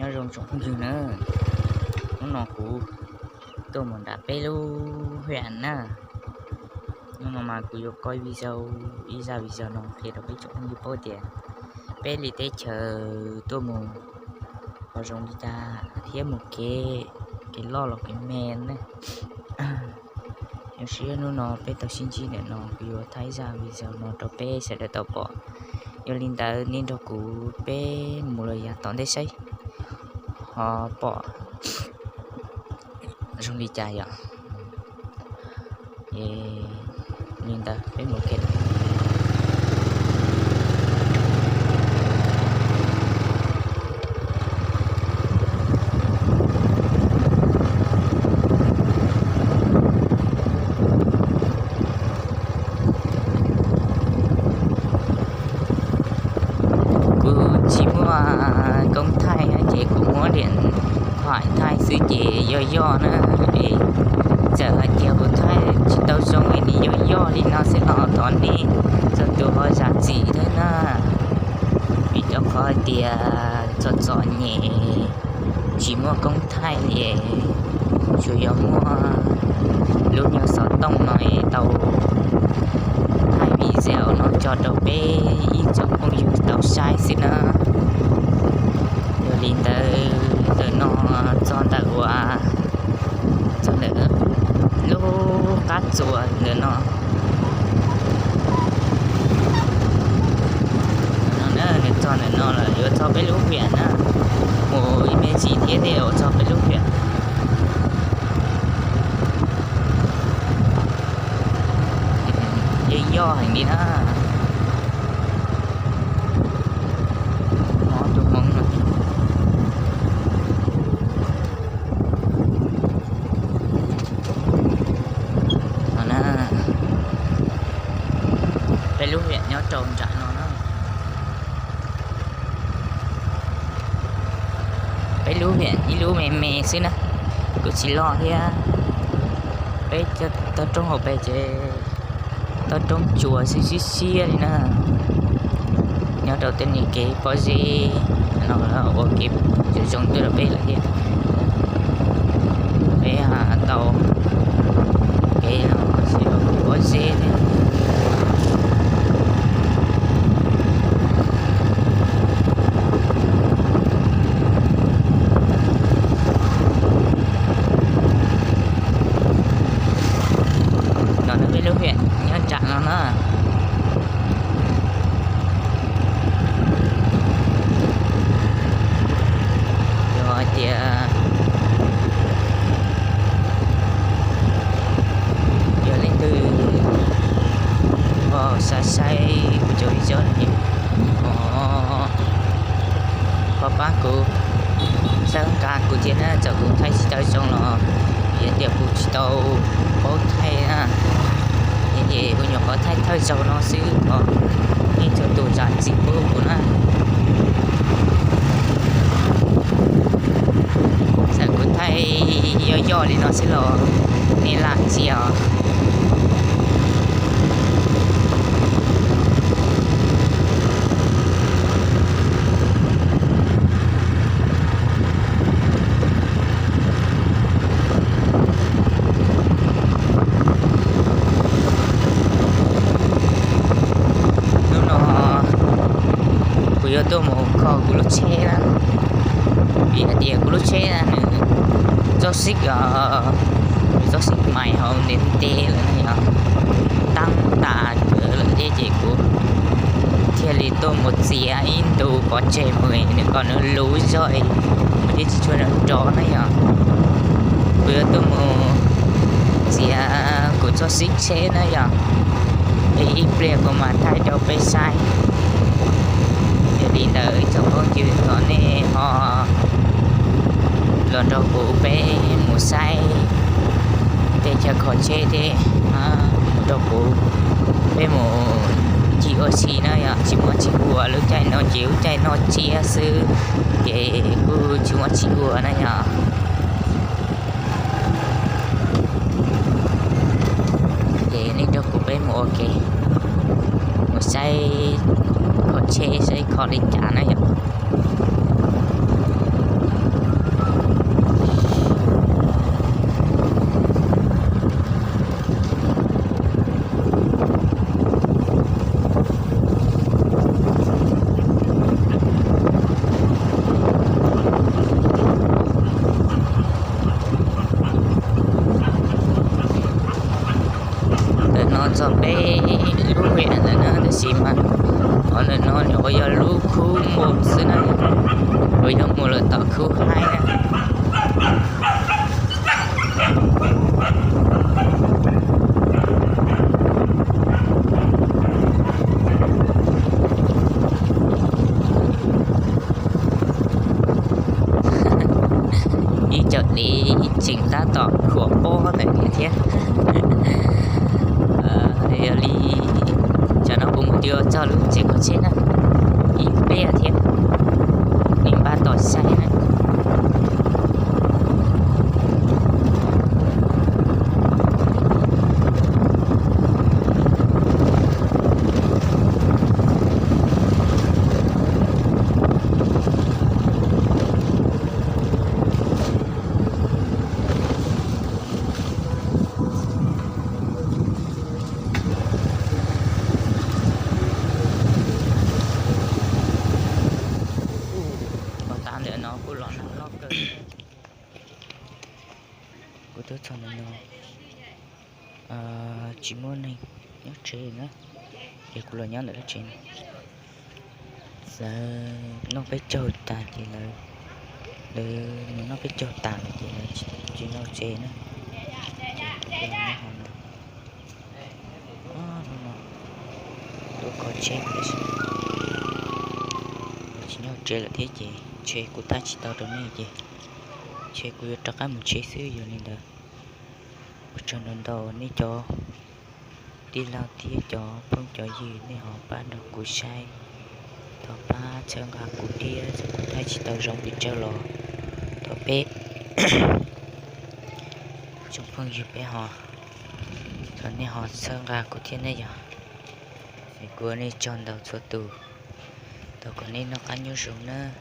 Nyob zoo tsoom phooj ywg na, hnub no kuv tuaj mus nram peb lub hiam na. Hnub no mas kuv yuav koj video, ib zaj video no qhia rau peb tsoom phooj ywg paub tias peb li teb chaws tuaj mus ho zoo li cas thiab mus kev, kev loj los kev me ne. Zoo siab hnub no peb tau sib ntsib ntawm no, kuv yuav thaij zaj video no rau peb sawv daws tau pom. Yog li ntawd nej nrog kuv peb mus los yav tom ntej saib ho pom zoo li cas yom. Li ntawd peb mus ke. Kuv tsis muaj koob thaij ces kuv muab liam thaij xwb ces yog yoj na. Txawm hais tias kuv thaij tsis tau zoo es nws yog yoj li no xwb los thov nej txhua tus ho zam txim thiab na. Vim rau qhov hais tias txom txom nyem tsis muaj koob thaij li, tsuas yog muaj lub nyuag xov tooj no es tau thaij video no tso rau peb ib tsoom phooj ywg tau saib xwb na. Yog li ntawd ntawm no txog ntawm uas txog ntawm lub qab tsuas ntawm no. No na, nws txog ntawm no lawm yuav txog peb lub hiam na, mus ib me ntsis thiab thiaj yuav txog peb lub hiam. Yeej yoj heev li na. Tus hmoob no. No na, peb lub hiam nyob rau nram no na. Peb lub hiam ib lub me me xwb na, kuj tsis loj thiab. Peb toj roob hauv pes ces toj roob tsuas xwb siab siab li na. Nyob rau tej niag kev pob zeb no ua kev zoo zoo tuaj rau peb lawm thiab. Peb tau kev los sis pob zeb thiab. No peb lub hiam nyob nram no na. Yog hais tias yog leej twg ho xav saib kuv cov video no ces ho pab kuv, txhawb nqa kuv thiab na. Txawm kuv thaij tsis tau zoo los vim tias kuv tsis tau paub thaij na, ces kuv nyuam qhuav thaij thawj zaug no xwb os. Nej txhua tus zam txim pub kuv na. Txawm kuv thaij yoj yoj li no xwb los nej lam txia os. Hnub no kuv yuav tuaj mus kho kuv lub tsheb na, vim hais tias kuv lub tsheb na nws txoj xib, nws txoj xib mais hauv ntev ntev lawm na yog, taab tas kawg lawm thiab ces kuv thiaj li tuaj mus txiav ib ntu pov tseg mus nws kom nws luv zog, kuv thiaj tsis tshua nrov na yog. Kuv yuav tuaj mus txiav kuv txoj xib tsheb na yog, es ib pliag kuv mam thaij rau peb saib. Yog li ntawd tsoom phooj ywg thov nej ho los nrog kuv peb mus saib tej chaw kho tsheb thiab, mus nrog kuv peb mus ncig ua si na yog, tsis muaj tsis ua, lub caij no ces lub caij noj tsiab xwb ces kuj tsis muaj tsis ua na yog. Ces nej nrog kuv peb mus ua ke, mus saib kho tsheb saib kho li cas na yog. Tau peb lub nqi ntawm no tab sis mas qhov ntawm no nws ua yog lub khub npua xwb na, uas yog mus lawm tom khub haib na. Ib co dev tseem tab tom khuam pob ntawm thiab. Yog li tsam no kuv mus txog lub tsev kho tsheb na, ib pliag thiab, nws npaj tos saib na. Pov tab ntawm no kuj los nag loj kawg. Kuv tuaj txog ntawm no tsis muaj neeg nyob tsev na, ces kuv los nyob ntawm lub tsev no. Lawv noj peb caug tas ces lawv, lawv mus noj peb caug tas lawm ces lawv tsis nyob tsev na. Ces kuv tuaj nyob hauv no, hnub no tuaj kho tsheb tab sis lawv tsis nyob tsev lawm thiab ces ntshe kuv thaij tsis tau rau nej ces ntshe kuv yuav rov qab mus tsev xwb. Yog li ntawd, ua tsaug ntau ntau nej cov tij laug thiab cov phooj cov ywg nej ho pab nrog kuv saib, thov pab txhawb nqa kuv thiab, txawm kuv thaij tsis tau zoo pes tsawg los thov peb tsoom phooj ywg peb ho, thov nej ho txhawb nqa kuv thiab ne yog. Es kuv ua nej tsaug ntau txhua tus, thov kom nej noj qab nyob zoo nawb.